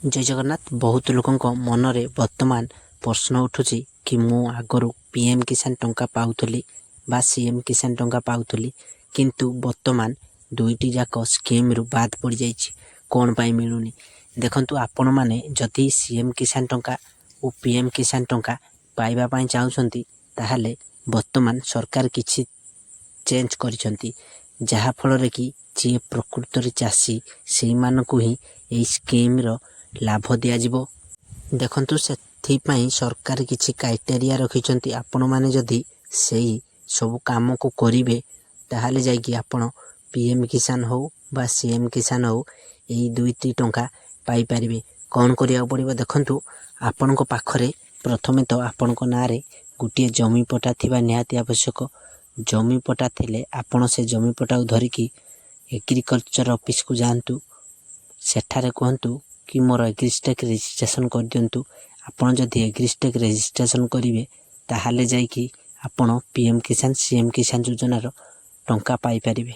ଜୟ ଜଗନ୍ନାଥ। ବହୁତ ଲୋକଙ୍କ ମନରେ ବର୍ତ୍ତମାନ ପ୍ରଶ୍ନ ଉଠୁଛି କି ମୁଁ ଆଗରୁ ପି ଏମ୍ କିଷାନ ଟଙ୍କା ପାଉଥିଲି ବା ସି ଏମ୍ କିଷାନ ଟଙ୍କା ପାଉଥିଲି, କିନ୍ତୁ ବର୍ତ୍ତମାନ ଦୁଇଟି ଯାକ ସ୍କିମ୍ରୁ ବାଦ ପଡ଼ିଯାଇଛି, କ'ଣ ପାଇଁ ମିଳୁନି? ଦେଖନ୍ତୁ, ଆପଣମାନେ ଯଦି ସି ଏମ୍ କିଷାନ ଟଙ୍କା ଓ ପି ଏମ୍ କିଷାନ ଟଙ୍କା ପାଇବା ପାଇଁ ଚାହୁଁଛନ୍ତି, ତାହେଲେ ବର୍ତ୍ତମାନ ସରକାର କିଛି ଚେଞ୍ଜ କରିଛନ୍ତି, ଯାହାଫଳରେ କି ଯିଏ ପ୍ରକୃତରେ ଚାଷୀ, ସେଇମାନଙ୍କୁ ହିଁ ଏହି ସ୍କିମ୍ର ଲାଭ ଦିଆଯିବ। ଦେଖନ୍ତୁ, ସେଥିପାଇଁ ସରକାର କିଛି କ୍ରାଇଟେରିଆ ରଖିଛନ୍ତି। ଆପଣମାନେ ଯଦି ସେଇ ସବୁ କାମକୁ କରିବେ, ତାହେଲେ ଯାଇକି ଆପଣ ପି ଏମ୍ କିଷାନ ହେଉ ବା ସି ଏମ୍ କିଷାନ ହେଉ, ଏଇ ଦୁଇଟି ଟଙ୍କା ପାଇପାରିବେ। କ'ଣ କରିବାକୁ ପଡ଼ିବ? ଦେଖନ୍ତୁ, ଆପଣଙ୍କ ପାଖରେ ପ୍ରଥମେ ତ ଆପଣଙ୍କ ନାଁରେ ଗୋଟିଏ ଜମି ପଟା ଥିବା ନିହାତି ଆବଶ୍ୟକ। ଜମି ପଟା ଥିଲେ ଆପଣ ସେ ଜମି ପଟାକୁ ଧରିକି ଏଗ୍ରିକଲଚର୍ ଅଫିସକୁ ଯାଆନ୍ତୁ। ସେଠାରେ କୁହନ୍ତୁ କି ମୋର ଏଗ୍ରିଷ୍ଟେକ୍ ରେଜିଷ୍ଟ୍ରେସନ୍ କରିଦିଅନ୍ତୁ। ଆପଣ ଯଦି ଏଗ୍ରିଷ୍ଟେକ୍ ରେଜିଷ୍ଟ୍ରେସନ୍ କରିବେ, ତାହେଲେ ଯାଇକି ଆପଣ ପି ଏମ୍ କିଷାନ, ସି ଏମ୍ କିଷାନ ଯୋଜନାର ଟଙ୍କା ପାଇପାରିବେ।